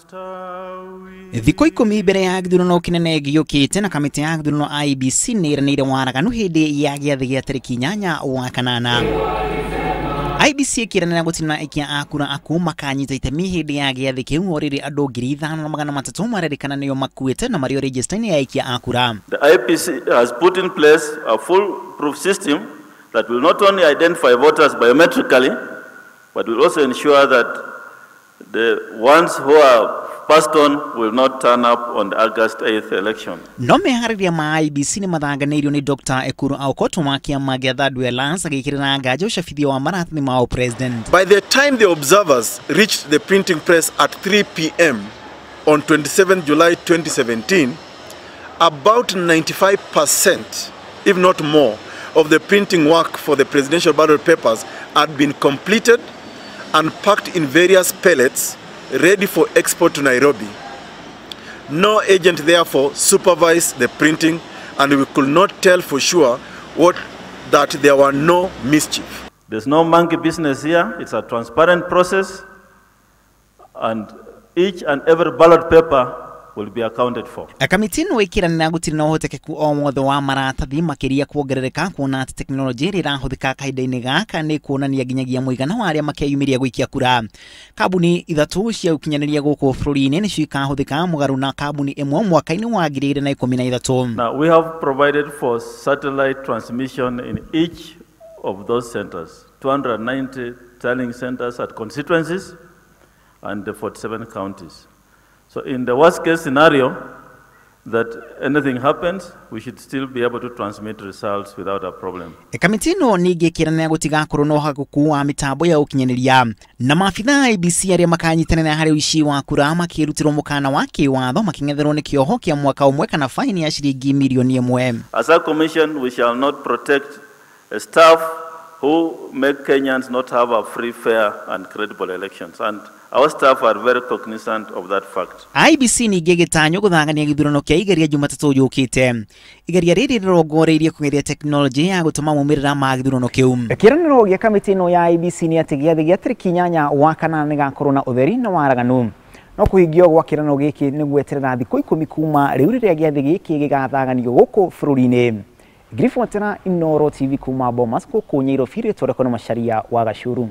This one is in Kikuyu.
Thikũ 10 mbere ya gĩthurano kĩnene gĩũkĩte na kamĩtĩ ya gĩthurano IEBC nĩ ĩranĩire waraganu hĩndĩ ya gĩathĩ gĩa tarĩki 8 wa kanana. IEBC ĩkĩranĩra gũtirĩ na aikia a kura aku makanyita itemi hĩndĩ ya gĩathĩ kĩu o rĩrĩ andũ 5,300 marerĩkana nĩo makuĩte na marĩ rejista-inĩ ya aikia a kura. The IEBC has put in place a foolproof system that will not only identify voters biometrically, but will also ensure that the ones who are passed on will not turn up on the August 8th election. No meharĩria ma IEBC nĩ mathanganĩirio nĩ Dr. Ekuru Aukot wa kĩama gĩa Third Way Alliance agĩkĩrĩra nganja ũcabithia wa maratathi ma president. By the time the observers reached the printing press at 3 p.m. on 27 July 2017, about 95%, if not more, of the printing work for the presidential ballot papers had been completed and packed in various pellets ready for export to Nairobi. No agent therefore supervised the printing, and we could not tell for sure that there were no mischief. There's no monkey business here. It's a transparent process, and each and every ballot paper will be accounted for. Kamĩtĩ ĩno ĩkĩranĩra gũtirĩ na ũhotekeku o wothe wa maratathi makĩria kuongerereka kuona atĩ tekinoronjĩ ĩrĩa ĩrahũthĩka kahinda-inĩ gaka nĩ kuonania nginyagia mũigana wa arĩa makeyumĩria gũikia kura. Kambuni 3 cia ũkinyanĩria gũkũ bũrũri-inĩ nĩcio ikahũthĩka mũgarũ na kambuni ĩmwe mwaka-inĩ wa 2013. Now we have provided for satellite transmission in each of those centers, 290 tallying centers at constituencies and the 47 counties. So in the worst case scenario that anything happens, we should still be able to transmit results without a problem. Kamĩtĩ ĩno ningĩ ĩkĩranĩra gũtigakorwo na ũhagũku wa mĩtambo ya ũkinyanĩria na maabitha a IEBC arĩa makanyitanĩra harĩ ũici wa kura makĩrutĩrwo mũkana wa kĩwatho makĩng'etherwo nĩ kĩoho kĩa mwaka ũmwe kana faini ya ciringi mirioni 1. As a commission, we shall not protect staff who make Kenyans not have a free, fair and credible elections. And our staff are very cognizant of that fact. IEBC ningĩ ĩgĩtanywo gũthangania gĩthurano kĩa igeria Jumatatũ yũkĩte. Igeria rĩrĩ rĩrongoreirie kũgeria tekinoronjĩ ya gũtũma maumĩrĩra ma gĩthurano kĩu. Kĩĩranĩro gĩa kamĩtĩ ĩno ya IEBC nĩ atĩ gĩathĩ gĩa tarĩki 8 wa kanana nĩgakorwo na ũtheri na waraganu. No kũhingio gwa kĩĩranĩro gĩkĩ nĩ gweterera thikũ 10 kuma rĩu rĩrĩa gĩathĩ gĩkĩ gĩgathaganio gũkũ bũrũri-inĩ. Ngiribotera Inooro TV kuma Bomas gũkũ Nyairobi, rĩtwa rĩakwa nĩ Macharia wa Gacuru.